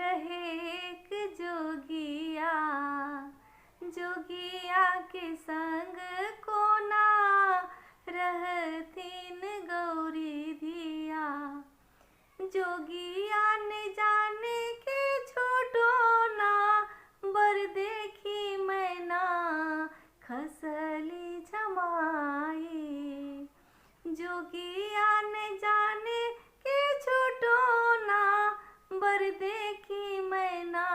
रहे एक जोगिया, जोगिया के संग कोना रहथिन गौरी धिया। जोगिया ने जाने के छोटो ना बर देखी मैना खसली झमाई। जोगिया ने जाने के छोटो ना बर देखी मैना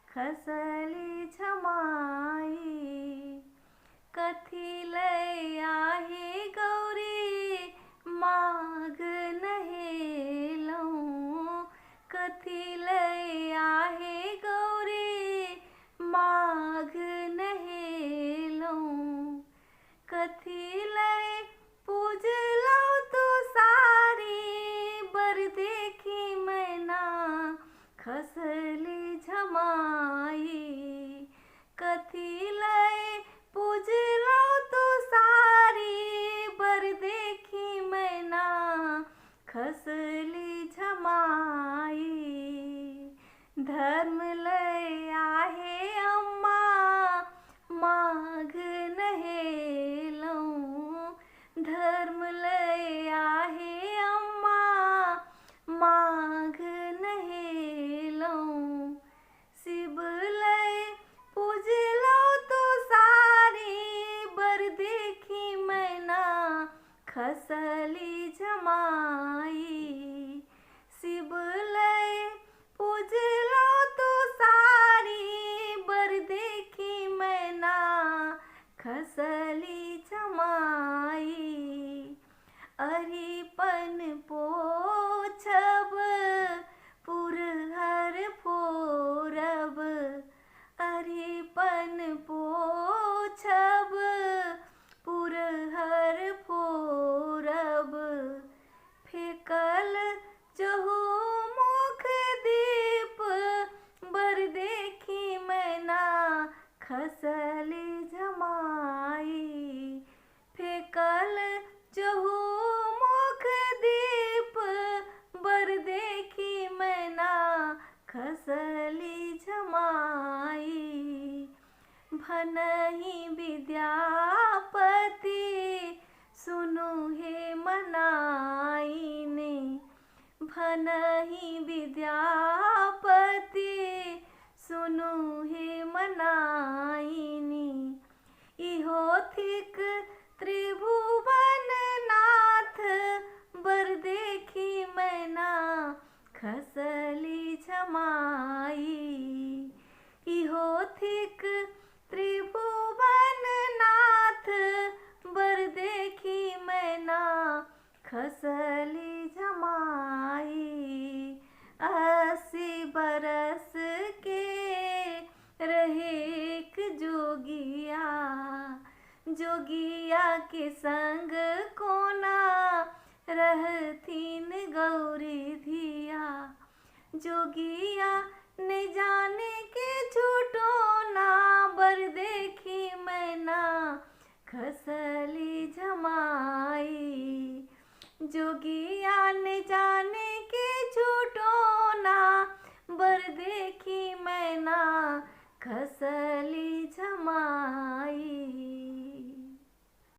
खसली झमाई। कथी लै आहे गौरी माघ नहेलहुँ, कथी लै आहे गौरी माघ नहेलहुँ। कथी लै पूजलहुँ तो सारी बर देखी मैना खसली झमाई। कथी लै पूजलहुँ तो सारी बर देखी मैना खसली झमाई। धर्म लै आहे अम्मा माघ नहेलहुँ, धर्म लै आहे अम्मा माघ नहेलहुँ। शिव लै पूजलहुँ तो सारी बर देखी मैना खसली झमाई। शिव लै पूजलहुँ तो सारी बर देखी मैना खसली झमाई। अरिपन पोछब पुरहर फोरब, अरिपन पोछब पुरहर फोरब। फेकल चहु मुख दीप बर देखी मैना खसली झमाई। फेकल चहु मुख दीप बर देखी मैना खसली झमाई। भनहि विद्यापति सुनु हे मनाइने, भनहि विद्यापति सुनु हे मनाइनी। इहो थिक त्रिभुवन नाथ बर देखी मैना खसली झमाई। इहो थिक त्रिभुवन नाथ बर देखी मैना खसली झमाई। 80 बरस के रहे एक जोगिया, जोगिया के संग कोना रहथिन गौरी धिया। जोगिया ने जाने के झूठो ना बर देखी मैना खसली